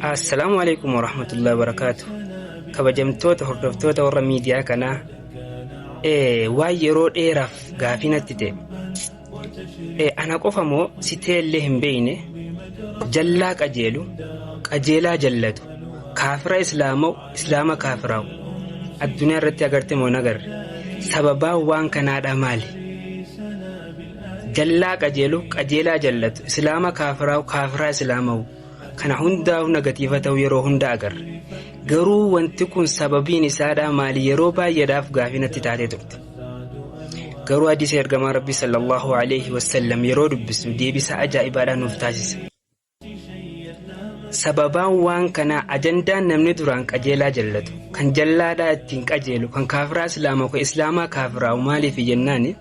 Assalaamu alaikum warahmatullahi wabarakaatu. Kabajamtoota hordoftoota warra miidiyaa kanaa waan yeroo dheeraaf gaafii natti ta'e. Ana qofa moo si teellee hin beeyne jallaa qajeelu qajeelaa jallatu kaafira islaama'u islaama kaafiraa'u addunyaa irratti agarte moo nagarre sababaan waan kanaadha maali? Jallaa qajeelu qajeelaa jallatu islaama kaafiraa'u kaafiraa islaama'u kana hundaa'u nagatiifa ta'u yeroo hunda agarra. Garuu wanti kun sababiin isaadhaa maali yeroo baay'eedhaaf gaafii natti taatee turte. Garuu hadiisa ergamaa Rabbii sallallahu alaihi wasallam yeroo dubbisu deebisa ajaa'ibaadhaan nuuf taasisa. Sababaan waan kanaa ajandaan namni duraan qajeelaa jallatu, kan jallaadhaa ittiin qajeelu, kan kaafiraa islaamaa, kan islaamaa kaafiraa'u maaliif jennaani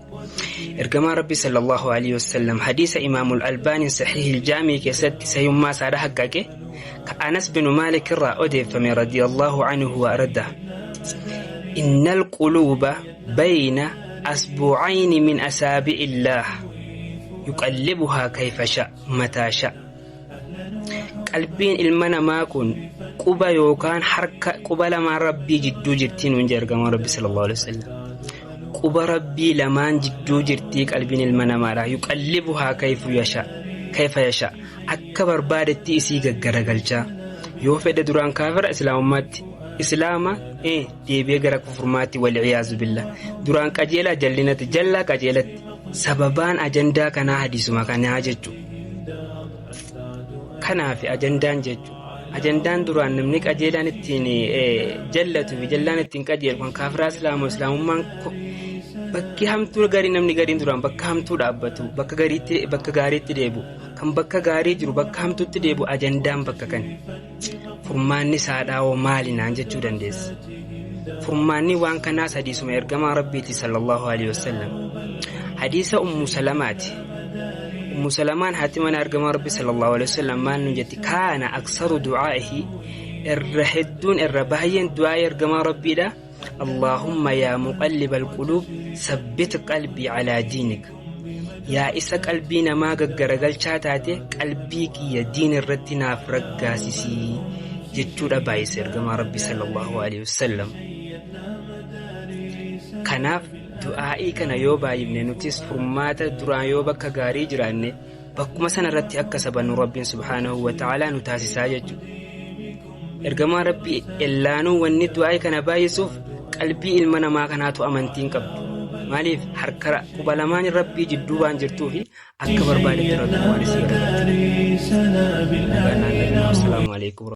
ergamaa Rabbii sallallahu alaihi wasallam hadiisa Imaamul Albaaniin sahiihil jaamii keessatti sahihummaa isaadha haqqaqe ka Anas binu Maalik irraa odeeffame radiyallahu anhu wa arda. Innal quluuba bayna asbuucayni min asaabi'illaah yuqallibuhaa kayfa sha mataa sha. Qalbiin ilma namaa kun quba yookaan harka quba lamaan rabbii jidduu jirtii nuun jedhe ergamaan rabbi sallallahu alaihi wasallam. Quba rabbii lamaan jidduu jirtii qalbiin ilma namaadha. Yuqallibuhaa kayfu yasha kayfa yasha akka barbaadetti isii gaggaragalchaa. Yoo fedhe duraan kaafira islaamummaatti islaama deebi'ee gara kufurmaatti wal'iyaazu billah. Duraan qajeelaa jallinatti jallaa qajeelatti sababaan ajandaa kanaa hadiisuma kanaa jechuudha. Kanaaf ajandaan jechuudha. Ajandaan duraan namni qajeelaan ittiin jallatu fi jallaan ittiin qajeelu kan kaafiraa islaamu islaamummaan bakki hamtuu garii namni gariin duraan bakka hamtuu dhaabbatu bakka gariitti bakka gaariitti deebi'u kan bakka gaarii jiru bakka hamtuutti deebi'u ajandaan bakka kana. Furmaanni isaadhaa hoo maali naan jechuu dandeessa. Furmaanni waan kanaas hadiisuma ergamaa Rabbiiti sallallahu alaihi wasallam. Hadiisa Ummu Salamaati. Ummu Salamaan haati mana ergamaa Rabbi sallallahu alaihi wasallam maal nuun jetti kaana aksaru du'aa'ihi irra hedduun irra baay'een du'aa'ii ergamaa Rabbiidha. Allaahumma yaa muqallibal quluub sabbit qalbii alaa diinik. Yaa isa qalbii namaa gaggaragalchaa taate qalbii kiyya diin irratti naaf raggaasisii jechuudha baay'ise ergamaa Rabbi sallallahu alaihi wasallam. Kanaaf du'aa'ii kana yoo baay'ifne nutis furmaata duraan yoo bakka gaarii jiraanne bakkuma sana irratti akka sabannu Rabbiin subhaanahu wa ta'aalaa nu taasisaa jechuudha. Ergamaan Rabbii ellaanuu wanni du'aa'ii kana baay'isuuf qalbii ilma namaa kanaatu amantiin qabdu. Maaliif harka quba lamaan Rabbii jidduu waan jirtuufi akka barbaadetti Rabbiin waan isii garagalchu. Nagaan naannoo. Assalaamu alaikum.